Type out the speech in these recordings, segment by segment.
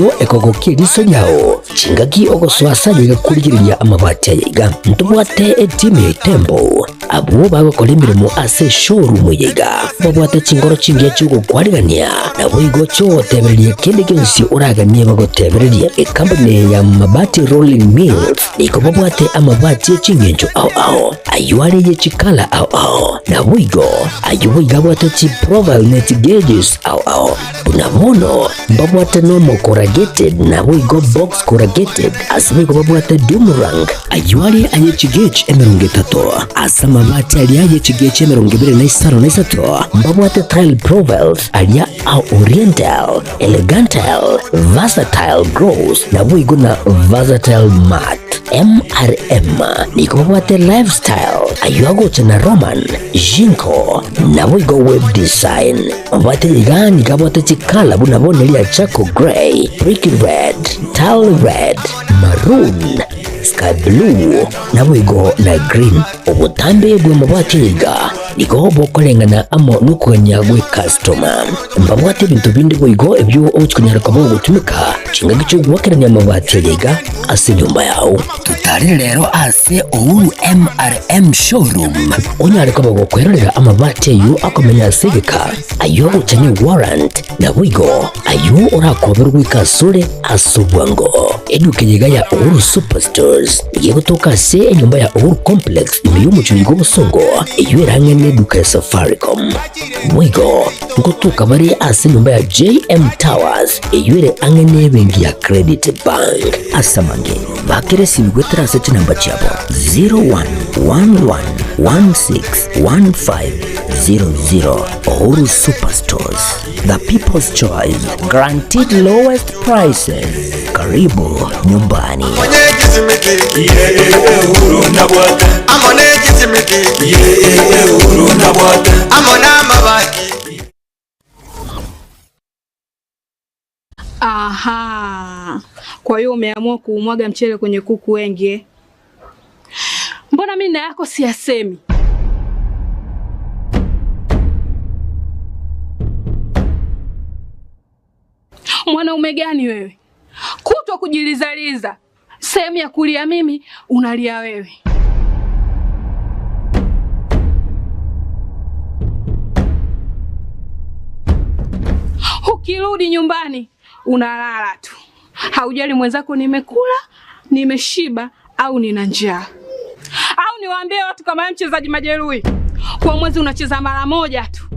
Naboigo ekogokia eriso riao chingaki ogosoa ase ayaiga korigereria amabati ayaiga. Ntobwate etimu ya Itembo, abwo bagokora emeremo ase eshowroom eyaiga, babwate chingoro chingiya chi'ogokwarigania, naboigo chi'ogotebereria kende gionsi oraganie bagotebererie. Ekampuni eye ya Mabati Rolling Mills nigo babwate amabati e ching'encho ao ao, ayio are ye chikala ao ao, naboigo ayio boigo abwate chiprofile ne chigauges ao ao. Buna bono mbabwate nomo corrugated naboigo box corrugated, ase boigo babwate doomerang, ayio are aye chigauge emerongo etato, ase amabati aria aye chigauge emerongo ebere na isano na isato, mbabwate tile profiles aria a oriental, elegantile, versatile gloss, naboigo na versatile matte. MRM nigo babwate lifestyle, ayio agocha na Roman, Jinko, naboigo web design. Babwate iga nigo abwate chikala buna bono ria charcoal grey, brick red, tile red, maroon, sky blue, naboigo na green. Obotambe bw'amabati iga nigo bokoreng'ana amo nokogania gw'ecustoma. Mbabwate ebinto binde boigo ebio ogochi konyara koba ogotumeka chingaki chi'ogoakerania amabati aya iga ase enyomba yao. Totarere rero ase Uhuru MRM Showroom onyare koba gokwerorera amabati ayio akomenya ase egeka, ayio agocha ne warrant, naboigo ayio orakoberwe goika asore ase obwango. Eduka eye iga ya Uhuru Superstores nigo egotoka ase enyomba ya Uhuru Complex ime y'omochie oiga obosongo, eyio ere ang'e neduka ya Safaricom. Boigo ngotoka bare ase enyomba ya JM Towers eyio ere ang'e nebenki ya Credit Bank. Ase amange, bakera esimi goetera ase chinamba chiabo 0111161500. Uhuru Superstores, the people's choice, guaranteed lowest prices. Karibu nyumbani. Aha, kwa hiyo umeamua kuumwaga mchele kwenye kuku wengi eh? Mbona mimi na yako siyasemi? Mwanaume gani wewe? Kutwa kujilizaliza, sehemu ya kulia mimi unalia wewe. Ukirudi nyumbani unalala tu, haujali mwenzako nimekula, nimeshiba au nina njaa. Au niwaambie watu kama wewe mchezaji majeruhi, kwa mwezi unacheza mara moja tu.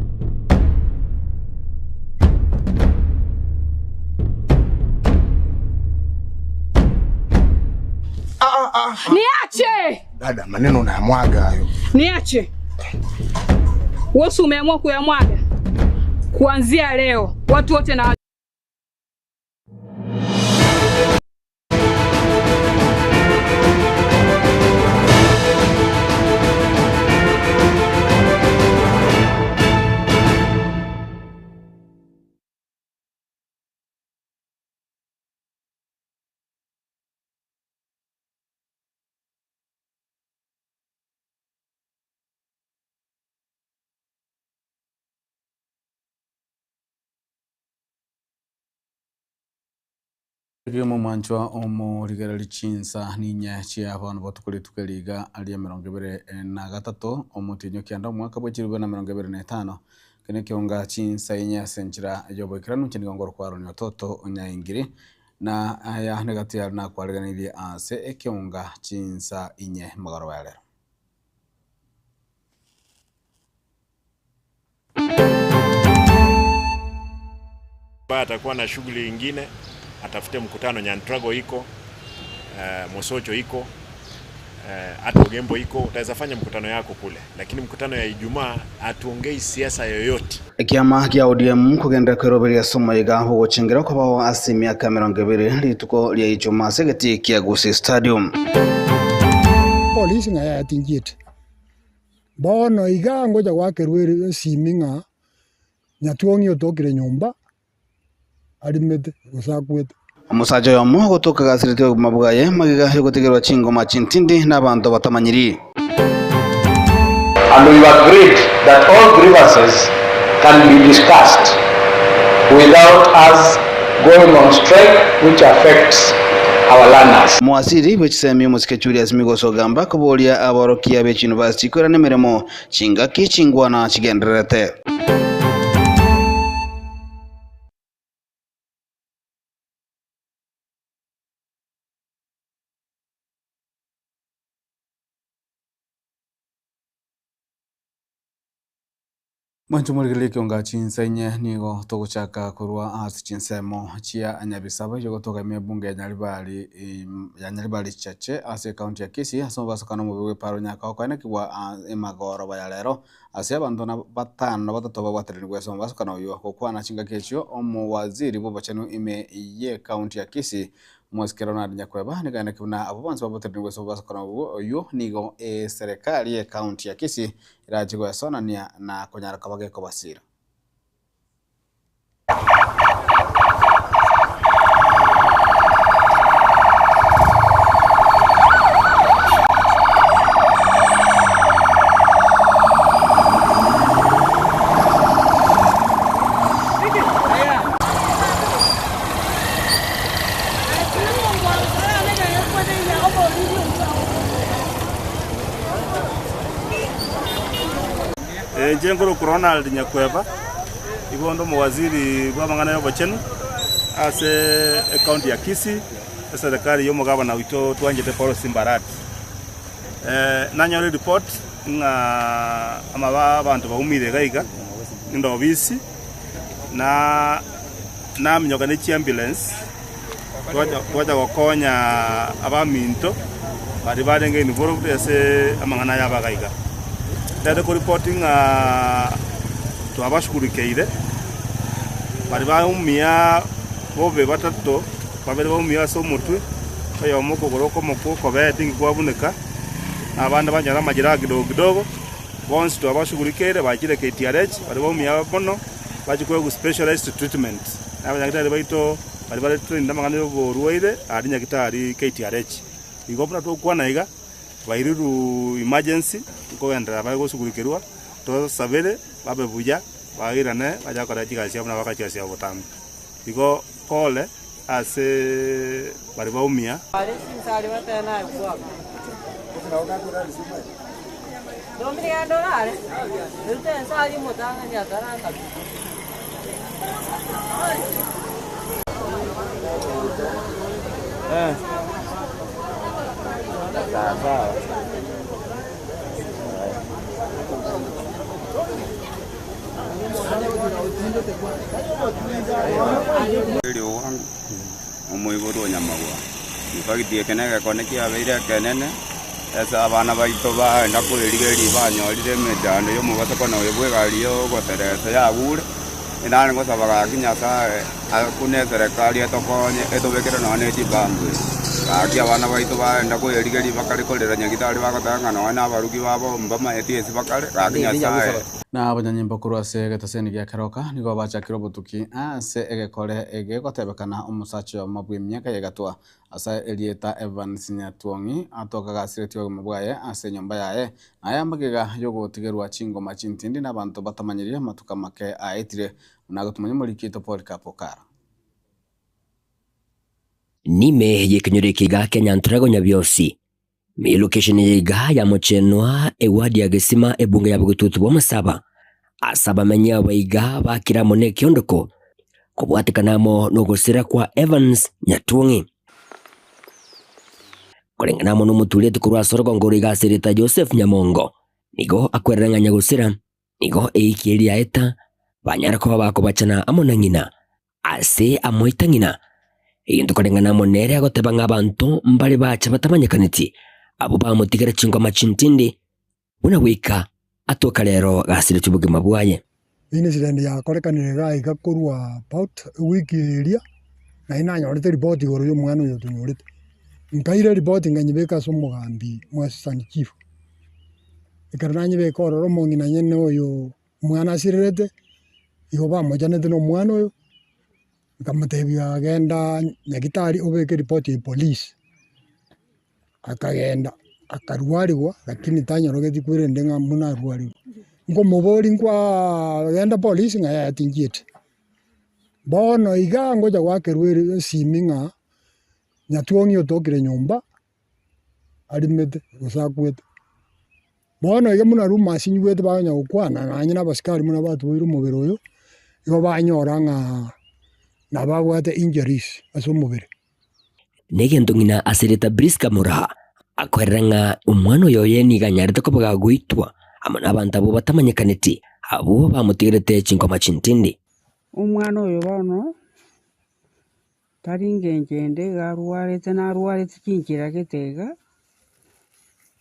Niache! Dada, maneno unayamwaga hayo. Niache. Wewe si umeamua kuyamwaga? Kuanzia leo watu wote na Erio omomwanchwa omorigereria chinsa ninye chia bono botuko rituko eri iga ri'emerongo ebere na gatato, omotienyi o kianda omwaka bwe chilifu bibere na emerongo ebere na etano, Eke nekeonga chinsa inye ase enchera y'oboikeranu, inche nigo ngorokwa Aaron Ototo Onyaingiri, na aya negati yare nakwareganeirie ase ekeonga chinsa inye mogoroba ya rero. Ambaye atakuwa na shughuli ingine atafute mkutano. Nyantrago iko Mosocho iko hata Ogembo iko, utaweza fanya mkutano yako kule, lakini mkutano ya Ijumaa hatuongei siasa yoyote. Ekiama kia ODM kogenderera kweroberia ase omoyega bw'ogochengera okobao ase emiaka emerongo ebere rituko ria Ijumaa ase egetii kia Gusii Stadium. Polisi ng'a yaya tinchieti. Bono iga ngocha goakerwa esimi ng'a Nyatuong'i otokire nyomba arimete gose akwete. Omosacha oyomo ogotoka gasiretie obogima bwaye magega y'ogotigerwa chingoma chintindi n'abanto batamanyiri. And we've agreed that all grievances can be discussed without us going on strike which affects our learners. Omowaziri bwe chisemi omosike Julius Migos Ogamba koboria aborokia be chiyunivasiti koirana emeremo chingaki chingwana chigendererete. Mwanche morigererie ekionga chinsa inye nigo togochaka korwa ase chinsemo chia Nyabisabo erio gotogamia ebunge ya Nyaribari ya Nyaribari Chache ase ecounty ya Kisii ase omobasokano omobe bw'eparo nyaka okoenekigwa emagoroba ya rero ase abanto na batano na batato babwateranigwe ase omobasokano oyio. Gokwana chingaki echio omowaziri bw'obochenu ime y'ecounty ya Kisii Omosike Ronald Nyakweba nigo aeneki buna abwo bonsi baboterenigwe ase obobasokano obwo oyio nigo eserekari y'ecounty ya Kisii erache goesonania na konyara koba gekobasiira. Inche nkorokwa Ronald Nyakweba, igo onde omowaziri bw'amang'ana y'obochenu ase ecounty ya Kisii, eserekari y'omogabana oito twanchete Paul Simbarati. Nanyora eripoti ng'a amaba abanto baumire iga iga ninde obisi na naminyoka ne chiambulance twacha gokonya abaminto baria barenge involved ase amang'ana aya abaga iga. Tari koripoti ng'a twabashugurikeire, baria baumia bobe batato, babere baumia ase omotwe, oyomo okogoro okomo kw'okobee tingi kwabuneka, na abande banyora amajeraha kidogo kidogo. Bonsi twabashugurikeire bachire KTRH, baria baumia mono bachie koegwa specialized treatment. Na abanyagitari baito baria bare trained amang'ana ya oborwaire aria nyagitari KTRH. Igo buna togokwana iga, bairirwe emergency, nkogenderera bare goshugurikerwa, tosabere babe buya, bairane bache gokora chigasi chiabo buna bagokora chigasi chiabo botambe. Igo pole ase baria baumia. Omoiborwa o nyamagwa. In fact eke negekone kiabeire ekenene, ase abana baito baenda koerigereria banyorire emechando ya omobasokano oyo bwa egari ya ogoseresa yagure, nare ngosaba gaki Nyasaye buna eserekari etokonye etobekere nonya ne chibambu echi. Gaki abana baito baenda koerigereria bakare korera nyagitari bagoteba ng'a nonya na abarugi babo mbamaeti ase bakare, gaki Nyasaye. Na abanyanyimbo korwa ase egetaseni gia keroka nigo bachakire obotuki ase egekore egegotebekana omosacha oyomo bw'emiaka y'egatwa ase erieta Evans Nyatuong'i atokaga asiretie obogima bwaye ase enyomba yaye, na aya magega y'ogotigerwa chingoma chintindi nabanto batamanyiri amatuko amake aetire, buna agotumanya omoriki oito Polycarp Okara. Nime y'ekenyoro eke iga kia Nyantrago Nyabiosi. Elocation eye iga yamochenwa eward ya Gesima ebunge ya Bogetutu bw'Amasaba ase abamenyi aba iga bakire amo nekiondoko kobwatekana amo nogosira kwa Evans Nyatuong'i. Koreng'ana amo nomotureti korwa ase orogongo oro iga ase erieta Joseph Nyamongo nigo akwerera ng'a nyagosira nigo eiki eria yaeta banyare koba bakobachana amo na ng'ina Ase amoita ng'ina, egento koreng'ana amo nere agoteba ng'a abanto mbare bacha batamanyekaneti, abwo bamotigera chingoma chintindi, buna goika atoka rero gasiretie obogima bwaye. Incident yakorekanire iga iga korwa about ewiki eria, naende nanyorete ripoti igoro ya omwana oyo otonyorete. Nkaira eripoti nkanyebeka ase omogambi mwa assistant chief, ekero nanyebeka ororo omong'ina nyene oyo Omwana asirerete, igo bamochanete na omwana oyo, nkamotebia genda nyagetari obeke ripoti ya police, akagenda akarwariwa lakini tanyorogeti kwerende ng'a buna arwariwe. Nkomoboria nkwaa genda polisi ng'a yaya tinchieti. Bono iga ngocha goakerwa ere esimi ng'a Nyatuong'i otokire nyomba arimete gose akwete. Bono iga buna rumours nyigwete bakonya gokwana nonye na abasikari buna batuboire omobere oyo, igo banyora ng'a nababwate injuries ase omobere. Negento ng'ina asereta Prisca Moraa akoerera ng'a omwana oyo oye nigo anyarete koba gagoitwa amo nabanto abwo batamanyekaneti abwo bamotigerete chingoma chintindi. Omwana oyo bono tari ngencho ende iga arwarete narwarete chinchera gete iga,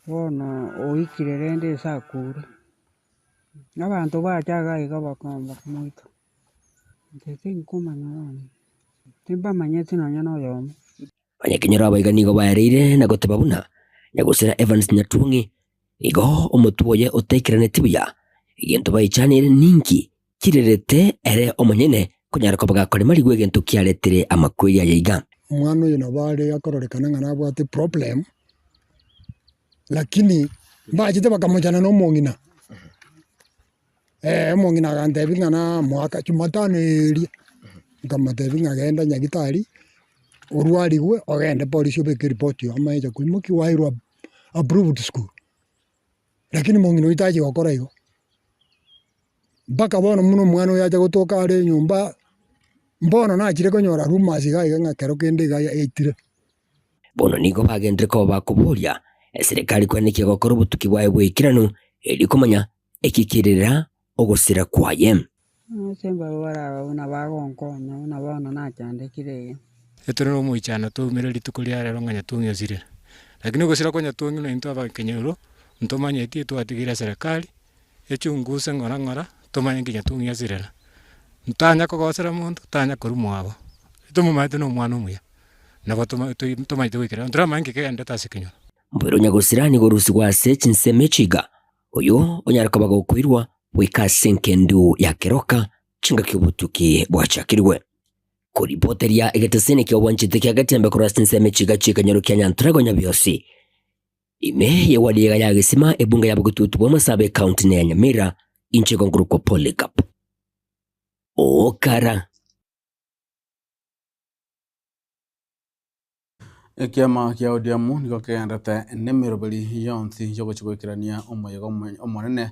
bono oikire rende ase akure. Abanto bacha iga iga bakamoita. Inche tinkomanya bono, timbamanyeti nonya na oyomo. Abanyakenyoro abaiga nigo baereire na goteba buna nyagosira Evans Nyatuong'i nigo omotwe oye otaikeraneti buya, egento baichaneire ninki kirerete ere omonyene konyara koba gakorema rigwe egento kiaretire amakweri aya iga. Omwana oyo nabo are akororekana ng'a nabwate problem, lakini mbachete bakamochana na omong'ina. Omong'ina agantebia ng'a namoaka jumatano eria, nkamotebia ng'a genda nyagetari, orwarigwe ogende polisi obeke eripoti oo amaecha koimokia wairwa approved school. Lakini omong'ina oyio tachi gokora igo, mpaka bono buna omwana oyo acha gotoka are enyomba, mbono nachire konyora rumours iga iga ng'a kero kende iga yaitire. Bono nigo bagenderete koba bakoboria eserekari koenekia gokora obotuki bwaye bw'eikeranu, erio komanya ekikerera ogosira kwaye. Ase mbarabwo baraba buna bagonkonya, buna bono nachandekire iga. Etore nomoichano toumere rituko ria rero ng'a Nyatong'i osirire. Lakini ogosira kwa Nyatong'i na intwe abakenyoro ntomanyeti etwatigeire eserekari, echunguse ng'ora ng'ora tomanye nki Nyatong'i asirera. Ntanya kogosera monto, tanya korwa mwabo, tomomanyete na omwana omuya, nabo toma tomanyete goikera, ntoramanye nki kegenderete ase ekenyoro. Mboiro nyagosira nigo orusigwe ase chinsemo echi iga, Oyo onyare koba gokoirwa goika ase engendu ya keroka chingaki obotuki bwachakirwe. Koripoteria egeteseni kia obwanchete kia Getembe korwa ase ensemo echiga chi'ekenyoro kia Nyantrago Nyabiosi. Ime y'ewadi ega ya Gesima ebunge ya Bogetutu bwa Masaaba ecounty ne ya Nyamira inche igo nkorokwa Polycarp Okara. Ekiama kia ODM nigo kegenderete nemeroberi yonsi yogochia goikerania omoyega omonene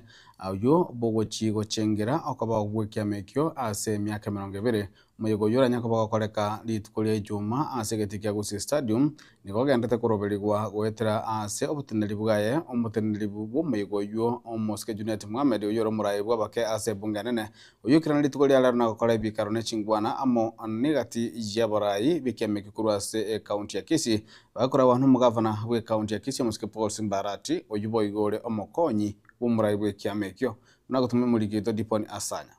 oyio bogochi gochengera okobao gwekiama ekio ase emiaka emerongo ebere. Omoyega oyio oranye koba ogokoreka rituko ria Ijumaa ase egetii kia Gusii Stadium nigo ogenderete koroberigwa goetera ase oboteneneri bwaye omoteneneri bw'omoyega oyio omosike Junet Mohamed oyio ore omorai bw'abake ase ebunge enene Oyio ekero rituko ria rero nagokora ebikaro ne chingwana amo negati y'abarai b'ekiama eke korwa ase ecounty ya Kisii, bagakoragwa nomogavana bw'ecounty ya Kisii omosike Paul Simba Arati, oyio boigo ore omokonyi bw'omorai bw'ekiama ekio, buna agotoma omoriki oito Dipon Asanya.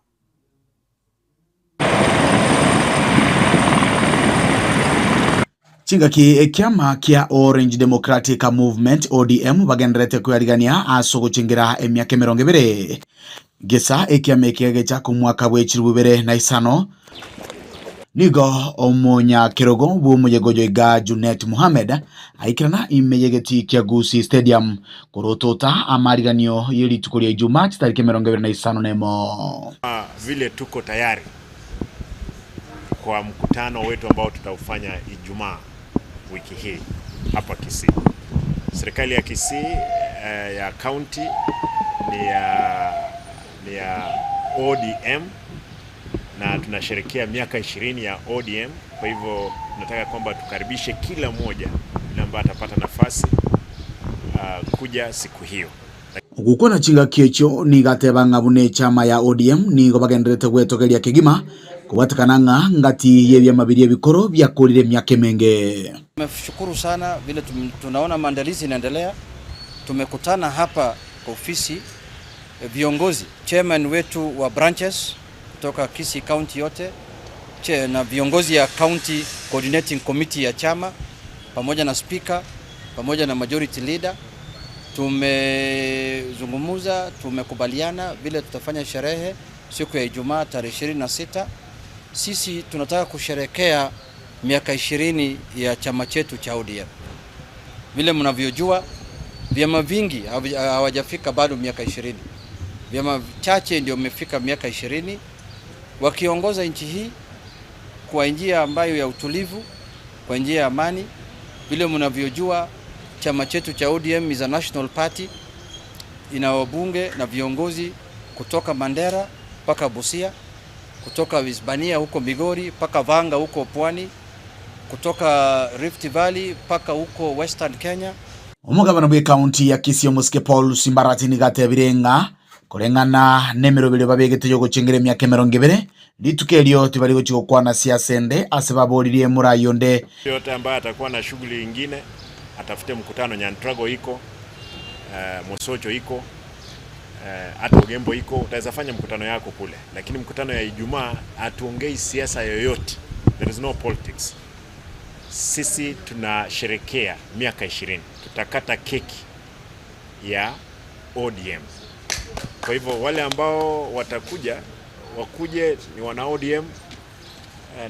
Chingaki ekiama kia Orange Democratic Movement, ODM, bagendererete koyarigania ase ogochengera emiaka emerongo ebere. Gesa ekiama eke gechaka omwaka bwe chilifu ibere na isano, nigo omonyakerogo bw'omoyega oyo iga Junet Mohammed aikerana ime y'egetii kia Gusii Stadium korotota amariganio ye rituko ria Ijumaa chitariki 25 nemo. Vile tuko tayari kwa mkutano wetu ambao tutaufanya Ijumaa wiki hii hapa Kisii. Serikali ya Kisii eh, ya county ni ya, ni ya ODM na tunasherehekea miaka 20 ya ODM. Kwa hivyo tunataka kwamba tukaribishe kila mmoja yule ambaye atapata nafasi uh, kuja siku hiyo. Gokwana chingaki echio nigo ateba ng'a buna echama ya ODM nigo bagendererete gwetogeria kegima kobwatekana ng'a ngati y'ebiama biria ebikoro biakorire emiaka emenge. Tumeshukuru sana vile tunaona maandalizi inaendelea. Tumekutana hapa kwa ofisi viongozi, chairman wetu wa branches kutoka Kisii County yote na viongozi ya County Coordinating Committee ya chama pamoja na speaker pamoja na majority leader. Tumezungumza, tumekubaliana vile tutafanya sherehe siku ya Ijumaa tarehe 26. Sisi tunataka kusherekea miaka 20 ya chama chetu cha ODM. Vile mnavyojua vyama vingi hawajafika bado miaka 20. Vyama chache ndio wamefika miaka 20 wakiongoza nchi hii. kwa njia ambayo ya utulivu, kwa njia ya amani. Vile mnavyojua chama chetu cha ODM is a national party, ina wabunge na viongozi kutoka Mandera mpaka Busia, kutoka Isebania huko Migori mpaka Vanga huko Pwani, kutoka Rift Valley mpaka huko Western Kenya. Omogabana bwe ekaunti ya Kisii omosike Paul Simbarati nigo atebire ng'a koreng'ana na emeroberi babegete yogochengera emiaka emerongo ebere, rituko erio tibari gochia gokwana siasa ende ase baboririe morai onde. Yote ambaye atakuwa na shughuli ingine atafute mkutano. Nyantrago iko, Mosocho iko, hata Ogembo iko, utaweza fanya mkutano yako kule, lakini mkutano ya Ijumaa hatuongei siasa yoyote, there is no politics. Sisi tunasherekea miaka 20, tutakata keki ya ODM. Kwa hivyo wale ambao watakuja wakuje ni wana ODM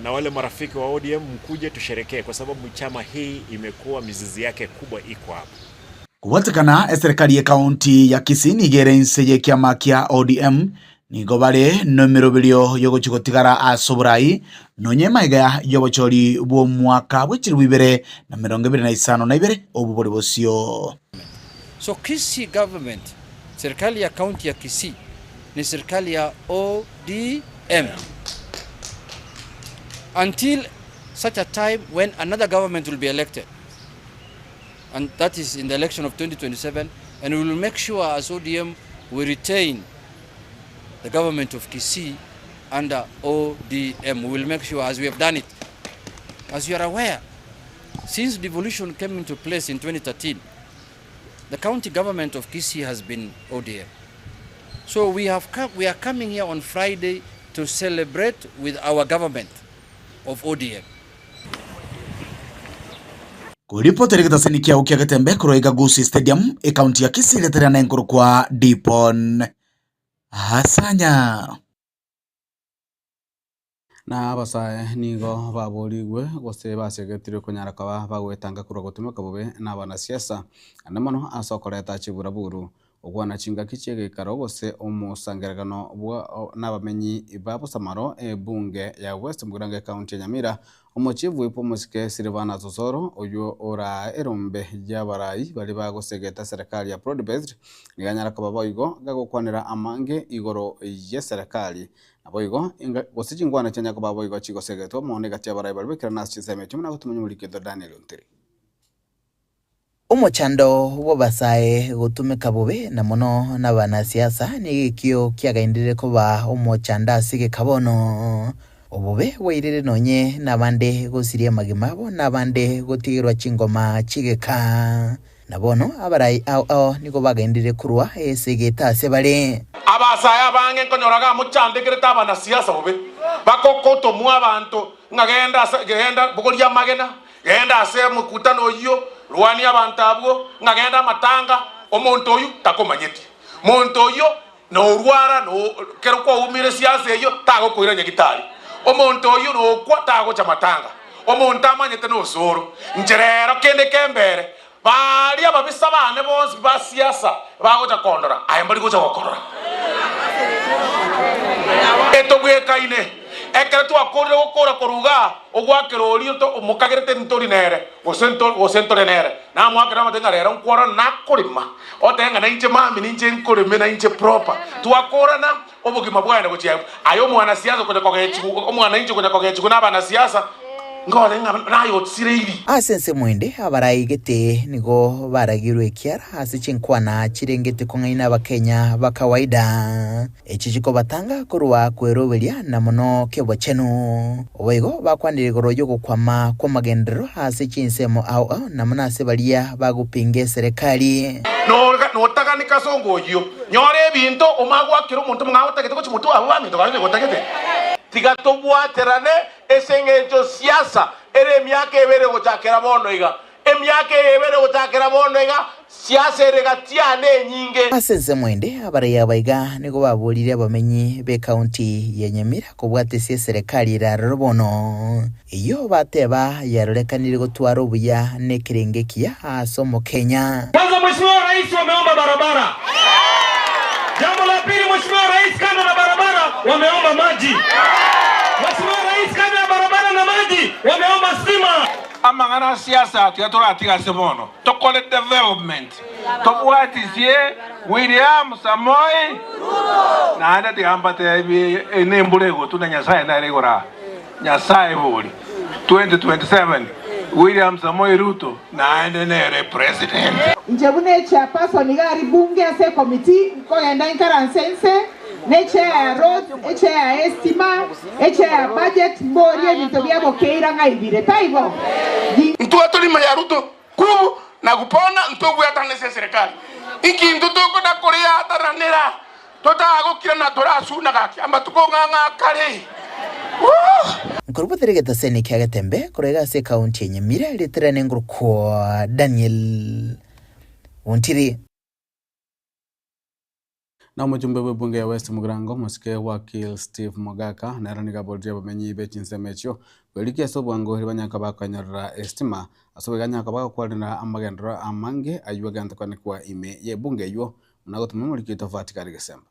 na wale marafiki wa ODM mkuje tusherekee, kwa sababu chama hii imekuwa mizizi yake kubwa iko hapa. Kobwatekana eserikari y'ekaunti ya Kisii nigo ere inse y'ekiama kia ODM nigo bare nemeroberio yogochia gotigara ase oborai nonye emaiga y'obochori bw'omwaka bwa chilifu ibere na emerongo ebere na isano na ibere obo bore bosio. So Kisii government, serikali ya kaunti ya Kisii ni serikali ya ODM until such a time when another government will be elected, and that is in the election of 2027, and we will make sure as ODM we retain the government of Kisii under ODM. We will make sure, as we have done it. As you are aware, since devolution came into place in 2013, the county government of Kisii has been ODM. So we are coming here on Friday to celebrate with our government of ODM. Koripota egetaseni kiao kia Getembe korwa iga Gusii Stadium ekaunti ya Kisii egetera na enkoro kwa Dipon Hasanya. Na abasae nigo baborigwe gose basegetirwe konyara koba bagwetanga korwa gotumeka bobe na abanasiasa ande mono ase okoreta chiburaburu. Okwana chingaki chiegekaro gose omosangerekano bwa na abamenyi ba Bosamaro ebunge ya West Mugirango ekaunti ya Nyamira omochief whip omosike Silvanus Osoro oyo ora erombe ya abarai bari bagosegeta serikali ya broad based niganyara koba boigo gagokwanera amange igoro ye serikali naboigo gose chingwana chianya koba boigo chigosegetwa mono egati abarai bari bekera nase chinsemo echio muna gotumanya omorikito Daniel Ontiri. Omochando bw'abasae gotumeka bobe na mono na abanasiasa nigo ekio kiagaenderire koba omochando ase egeka bono. Obobe bwairire nonye na abande gosiria amagima abo na abande gotigerwa chingoma chigeka. Na bono abarai ao ao nigo bagaenderire korwa ase egeta ase bare. Abasae abange nkonyoraga mochandekerete abanasiasa bobe, bakokotomwa abanto ng'a genda ase genda bogoria amagena, genda ase omokutano oyio, rwania abanto abwo, ng'a genda amatanga, omonto oyio takomanyeti. Monto oyio norwara no kero kwaumire siasa eyio tagokoira nyagitari. Omonto oyio nokwa tagocha matanga. Omonto amanyete nosoro. Inche rero kende kembere, baria ababisa bane bonsi ba siasa bagocha kondora, aye mbari gocha gokorora. Etobwekaine, ekero twakorire gokora korwa igaa, ogwakera oria omokagerete ntori nere, gose gose ntore nere. Namoakera amate ng'a rero nkworana nakorema, otebe ng'a nainche mambia ninche nkoreme nainche proper. Twakorana, obogima bwane gochia abwo. Aye omwanasiasa okonya kogechigwa, omwananchi okonya kogechigwa na abanasiasa, nkore ng'a naye otsireiri. Ase ensemo ende abaraigete nigo baragirwe ekiara ase chinkwana chirengete kong'aina Abakenya ba kawaida, echi chikobatanga korwa kweroberia na mono kebochenu. Boigo bakwanire igoro y'ogokwama kw'amagenderero ase chinsemo ao ao na mono ase baria bagopinga eserekari. Notaganika ase ongoyio, nyora ebinto omanye goakera omonto omong'ao otagete gochia motwe abwo baminto baria nigo otagete. Tiga tobwaterane ase engencho siasa ere emiaka ebere gochakera bono iga. Emiaka eye ebere gochakera bono iga, siasa ere gati yane enyinge. Ase ensemo ende, abarai aba iga nigo baborire abamenyi b'ekaunti ya Nyamira kobwatesia eserekari ere aroro bono, eyio bateba yarorekanire gotwara obuya na ekerengo ekiya ase Omokenya. Kwanza Mheshimiwa Rais wameomba barabara. Jambo la pili Mheshimiwa Rais, kando na barabara wameomba maji. Mheshimiwa Rais, kando ya barabara na Wameomba maji, wameomba stima. Amang'ana a siasa tiga toratiga ase bono, tokore development, tobwatisie William Samoei naende tiga mbatebie nembura egotwa na Nyasaye nere igoro aa. Nyasaye bori 2027 William Samoei Ruto naende nere president. Inche buna echairperson iga aria bunge ase ecommittee, nkogenda inkaranse inse, na echair ya roads, echair ya estima, echair ya budget, mborie ebinto bia bokeira ng'a ibire, taibo? Ntwe tori ime ya Ruto kubu na gupona ntogwetana ase eserekari. Inki intwe tokona koreatananera totagokira na torasuna gaki amatuko ng'a ng'a kare. Nkorubotere egetaseni kia Getembe korwa iga ase ekaunti ya Nyamira riaterane ngorokwa Daniel Ontiri. Na omochumbe bw'ebunge ya West Mugirango, omosike Wakil Steve Mogaka, nere nigo aboririe abamenyi be chinsemo echio kwerikia ase obwango erio banyare koba bakonyorera esitima ase oboigo anyare koba agokwanera amagenderero amange aywo agentokanekwa ime y'ebunge eywo buna gotoma omoriki oito Vatikari Gesemba.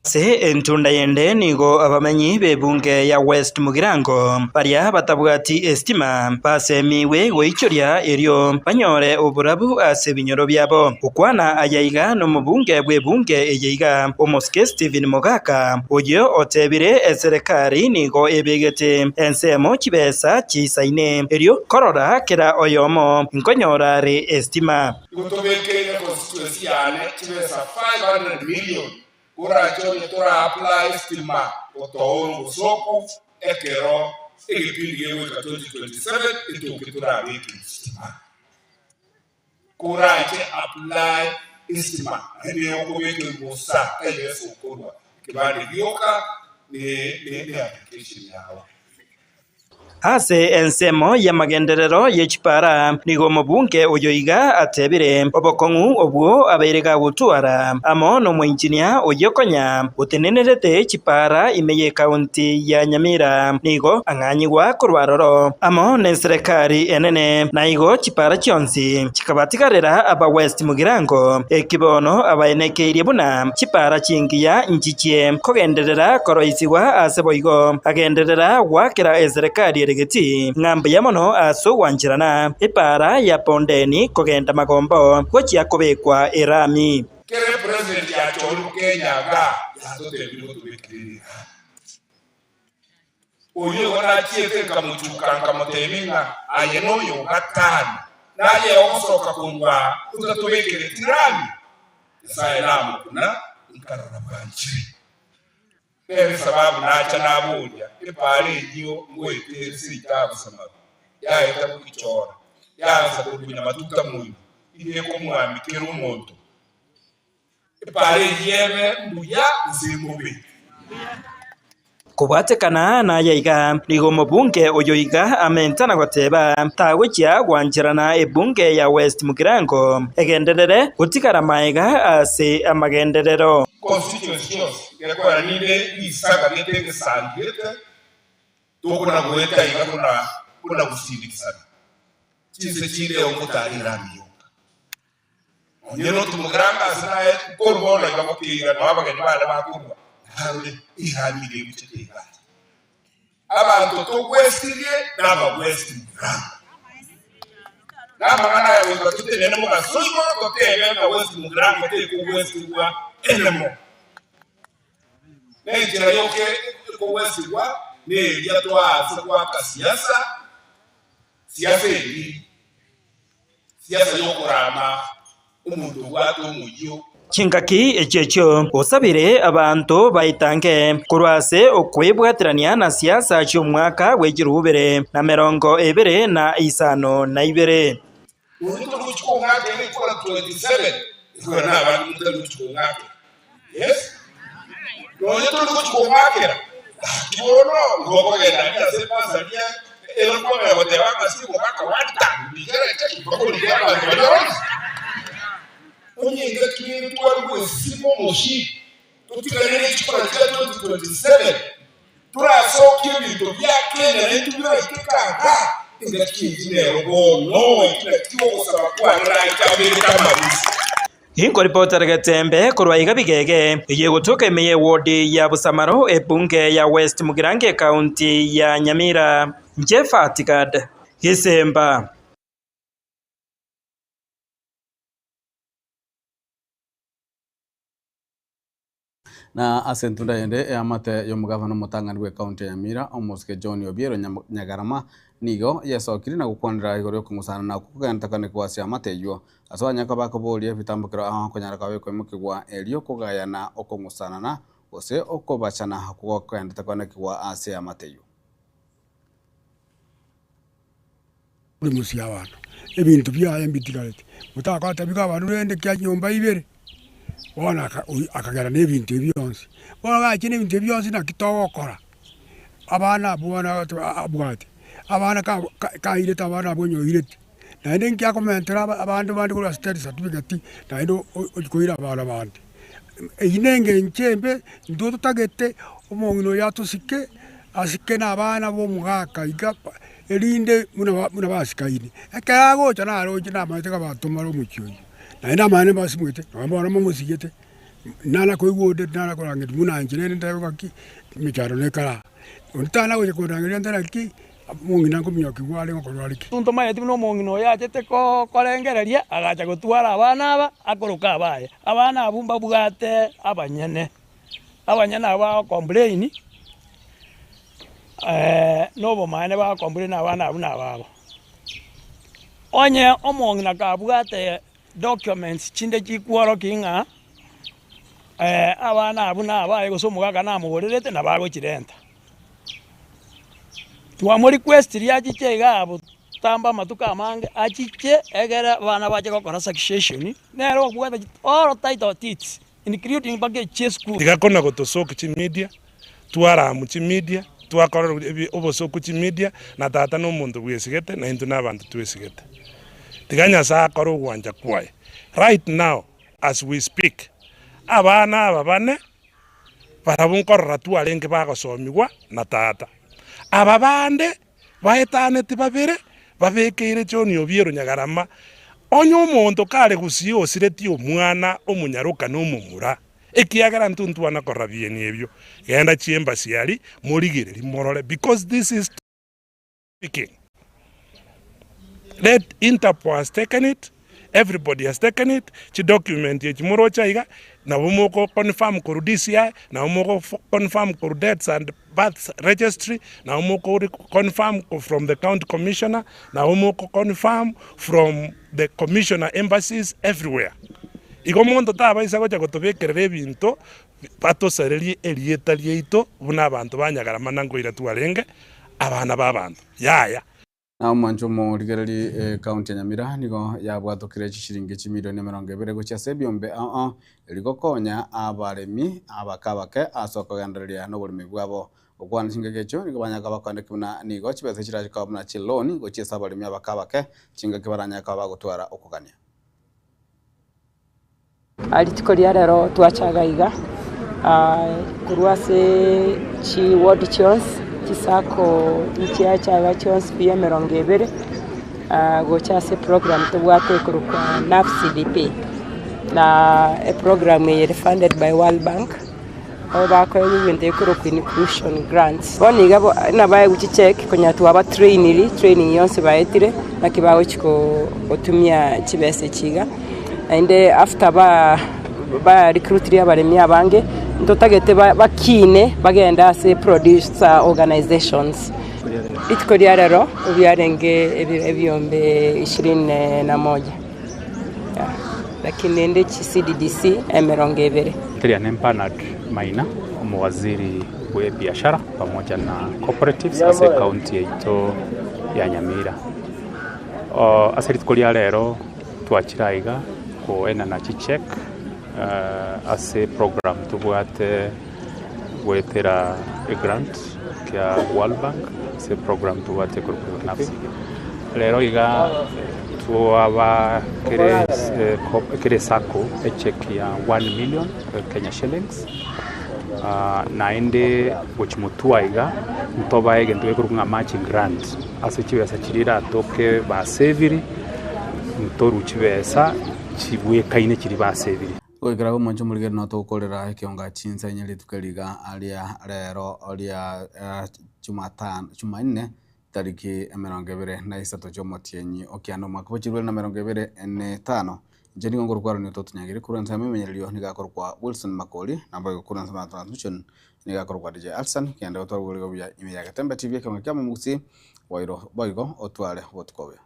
Ase entunda yende nigo abamenyi b'ebunge ya West Mugirango baria batabwati esitima basemiwe goichoria erio banyore oborabu ase ebinyoro biabo. Gokwana aya iga nomobunge bw'ebunge eye iga omosike Stephen Mogaka oyio otebire eserekari nigo ebegete ensemo chibesa chisaine erio korora kera oyomo nkonyora are esitima. Igo tobekeire constituency yane chibesa 500 million korache onye tora apply estima gotoa obosoku ekero egepindi gegoika 2027 etoke torabeke estima. Korache apply estima naende nigo okobekerwa bosa tari besa okorwa ekebande gioka ne ne application yao. Ase ensemo y'amagenderero ye chipara, nigo omobunge oyo iga atebire obokong'u obwo abeire gagotwara amo nomoinjinia oyio konya otenenerete chipara ime y'ekaunti ya Nyamira nigo ang'anyigwa korwa aroro amo neserekari enene na igo chipara chionsi chikabatigarera aba West Mugirango eki bono abaenekeirie buna chipara chingiya nchichie kogenderera koroisigwa ase boigo agenderera goakera eserekari ere getii ng'a mbuya mono ase ogwancherana epara ya Bondeni kogenda Magombo gochia kobekwa erami. Kera epresident yachorire Kenya iga yatotebirie gotobekera erami. Oyio igo nachiete nkamochuka, nkamotebia ng'a aye noyo o gatano, naye ogosoka korwa aa otatobekereti rami. Nyasae namokuna, nkarora bwanchire. Nere esababu nacha naboria epaara eyio ngoeta ere seito abasamaru, yaeta gogichora, yaansa korwa nyamatuta moino, iga ekomwami kera omonto. Epaara eyio ebe mbuya gose embobe. Kobwatekana naya iga, nigo omobunge oyo iga amentana na goteba tagochia gwancherana ebunge ya West Mugirango egenderere gotigara maega ase amagenderero. Constituency yonsi gekogera ninde risaga gete egesangi gete tokona goeta iga buna buna gosindikisana chinse chinde omotari erami yoka. Onye notumokera ase naye nkorwa bono iga gokeira, nao abageni baane bakorua, narore erami iga egochete egacha. Abanto togwesirie nabagwesi mugirango. Namang'ana aya goika totenene mogaso igoro totebe ng'a gwesi mugirango tekogwesigwa enemo. Nenchera yoka ekogwesigwa neria twaase goaka siasa, siasa eri. Siasa y'okorama omonto obwate omoyio. Chingaki echio echio osabire abanto baitange korwa ase okwebwaterania na siasa chi'omwaka bwe chirubere na merongo ebere na isano na ibere. Oyio tori gochia kong'akera ekura 27 ekura nabande motari gochia kong'akera yes nonya tori gochia kong'akera gaki bono igo okogenda aria ase ebasari ere kwamanya goteba ng'a ase omogaka one term rigereche bakorigia abanto baria bonsi onye engaki rende tware goesima omochie totigane ne chikura chia 2027 Torasokie ebinto bia Kenya naintwe biraike kaga, engaki eyio nero bono, eki nakio ogosaba kwane raiche abegete amagusu. Inkoripotera Getembe korwa iga Bigege, eyio egotoka ime y'ewodi ya Busamaro, ebunge ya West Mugirango ekaunti ya Nyamira. Inche Fatigad Gisemba. Na ase entunda yende eamate y'omogavana omotang'ani bw'ecounty ya Nyamira, omosike John Obiero Nyagarama, nigo yesokire na gokwanera igoro y'okong'usana na okwo kogendetekane ase eamate eyio. Ase abanyaka bakoboria ebitambokero ao konyara koba bikoimokigwa erio kogayana okong'usanana gose okobachana okwo gokogendetekanekigwa ase eamate eyio. Ore mosie abanto, ebinto biaye mbitigarete, motagotebi abanto rende kia nyomba ibere, bono aka oywo akagenda na ebinto ebi bionsi. Bono gachire na ebinto ebi bionsi naki togokora? Abana abwo bono abwate, abana ka ka kairete abana abwo onye oirete, naende nki akomentera aba abande bande korwa ase death certificate naende ochia koira abana bande. Eywo na engencho embe, intwe totagete omong'ina oyo atosike, asike na abana ba omogaka iga. Erinde buna buna basikaine, ekero agocha naroche namanyete ng'a batomare omochie oyio, naende amanyene mbasimwete, nonye bono momosigete, nana koigwa onde nana korangeria buna inche rende ntebe ng'aki, emechando nekare aa. Onde tana gocha kondangeria nte naki, omong'ina nkominyokiwa are ngokorwa are ki. Ntomaeti buna omong'ina oyo achete korengereria, agacha gotwara abana aba, akoroka abaye. Abana abwo mbabwate abanyene, abanyene abwo bago complain. Nobomaene bagokomplain na abana abwo nababo. Onye omong'ina kabwate documents chinde chikworokia ng'a abana abwo nabaye gose omogaka namogorerete nabo agochirenta. Twamorequestirie achiche iga abwo tamba amatuko amange achiche egere abana bache gokora succession nere obwate all title deeds including mpaka echie esukuru. Tiga kona gotosokia chimedia, twaramu chimedia, twakorera obosoku chimedia, na tata nomonto bwesigete, na intwe nabanto twesigete. Tiga Nyasae akore ogwancha kwaye. Right now as we speak, abana aba bane, barabwo nkorora twarenge bagosomigwa na tata. Aba bande Baetaneti babere, babekeire John Obiero Nyagarama, onye omonto kare gusii osiretie omwana omonyaroka na omomura, ekiagera intwe ntwana korora bieni ebio, genda chiembassy aria morigererie morore because this is speaking. Let Interpol has taken it, Everybody has taken it, chidocument echi moroche aiga, nabo moko confirm korwa DCI, nabo moko confirm korwa deaths and births registry, nabo moko confirm from the county commissioner, nabo moko confirm from the commissioner embassies everywhere. Igo monto tabaisa gocha gotobekerera ebinto batosarerie erieta riaito buna abanto ba Nyagarama na nkoira twarenge abana ba abanto. Yaya. Na omwancho omorigereria ecounty ya Nyamira nigo yabwatokire chishilingi chimilioni 20 gochia ase ebiombe ao ao erio gokonya abaremi abake abake ase okogendereria noboremi bwabo. Gokwana chingaki echio nigo banyare koba bakoendeki buna nigo chibesa chirache koba buna chiloan gochia ase abaremi abake abake chingaki baranyare koba bagotwara okogania. Rituko ria rero twachaga iga korwa ase chiward chionsi, chisacco chiachaga chionsi pi 20 gocha ase eprogram tobwate ekorokwa NAPCDP. Na eprogram eye ere funded by World Bank, nabo bakoegwa ebinto ekorokwa inclusion grants. Bono iga nabaegwe chicheque konya twabatrainiri, training yonsi baetire naki bagochi gotumia chibesa echi iga. Naende after ba ba recruitiri abaremi abange, ntotagete ba bakine bagende ase producer organisations. Rituko ria rero biarenge ebiro ebiombe ishirini na moja yeah, lakini rende chi CDDC 20. Teriane Bernard Maina, omowaziri bwe ebiashara pamoja na cooperatives ase ecounty yaito ya Nyamira. Ase rituko ria rero Twachire aiga koenana chicheque ase eprogram tobwate goetera egrant kia World Bank ase eprogram tobwate ekorokwa NAPSI. Rero iga twaba kere kere sacco echeque ya 1 million Kenya shillings naende gochia motwe aiga ntobae egento gekorokwa ng'a matching grant ase chibesa chiria eratoke basaviri. Ntorue chibesa chibwekaine chiria basebire. Goikera abwo omonche omorigeri no togokorera ekionga chinsa inye rituko eri iga aria rero ria jumatano jumanne tariki emerongo ebere na isato chi'omotienyi o kianda omwaka bwe chilifu bibere na emerongo ebere na etano. Inche nigo nkorokwa Aaron Ototunyagiri korwa ensemo y'emenyereri nigo akorokwa Wilson Makori nabo igo korwa ensemo ya transmission nigo akorokwa DJ Alson kende otware oborego buya ime ya Getembe TV ekeombe kia Omogusii boiro boigo otware obotuko obuya.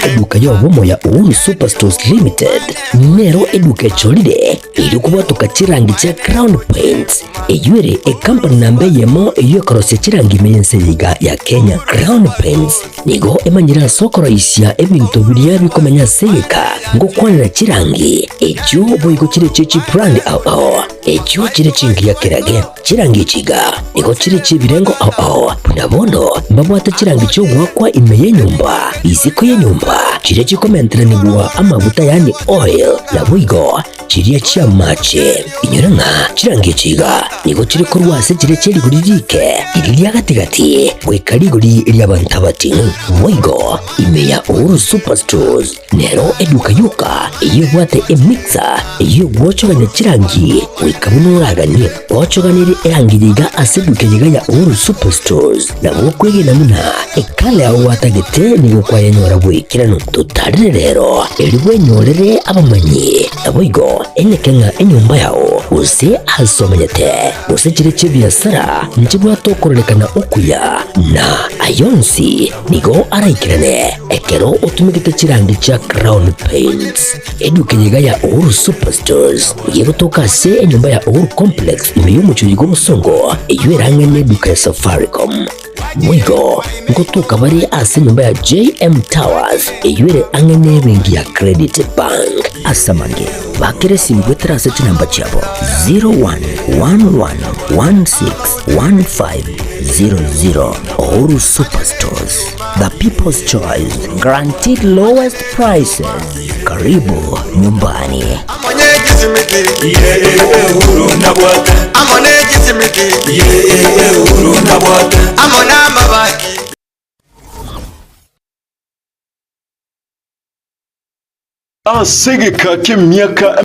Eduka y'obomo ya Uhuru Superstores Limited nero eduka echorire erio kobwatoka chirangi chia Crown Paints eyio ere ekampani namba eyemo eyio ekorosia chirangi ime y'ense eye iga ya Kenya. Crown Paints nigo emanyire ase okoroisia ebinto biria bikomenya ase egeka ngokwanera chirangi echio boigo chire chie chibrand ao ao echio chire chingiya kerage. Chirangi echi iga nigo chire chi'ebirengo ao ao, buna bono mbabwate chirangi chi'ogoakwa ime y'enyomba, isiko y'enyomba, chiria chikomenteranigwa amaguta yaani oil, naboigo chiria chi'amache. Inyora ng'a chirangi echi iga nigo chire korwa ase chiria chie rigori riike, riria ria gati-gati, goika rigori ri'abanto abating'u. Boigo ime ya Uhuru Superstores Nero eduka yoka eyio ebwate emixer eyio egwochogania chirangi goika buna oraganie. Ochoganirie erangi yiga ase eduka yiga ya Uhuru Superstores nabo okwegena buna ekala yao gwatagete nigo kwayenyora bw'ekeranu. Totarire rero erio bwenyorere abamanyi naboigo enyeke ng'a enyomba yao gose ase omenyete gose chire chi'ebiasara nchibwate okororekana okuya na ayonsi Nigo araikerane ekero otumegete chirangi chia Crown Paints. Eduka eye iga ya Uhuru Superstores nigo egotoka ase enyomba ya Uhuru Complex ime y'omochie oyo bw'obosongo eyio erang'e neduka ya Safaricom. Boigo ngotoka bare ase enyomba ya JM Towers eyio ere ang'e nebenki ya Credit Bank. Ase amange, bakera esimu goetera ase chinamba chiabo 0111161500. Uhuru Superstores, the people's choice, guaranteed lowest prices. Karibu nyumbani. Ase egeka ki'emiaka.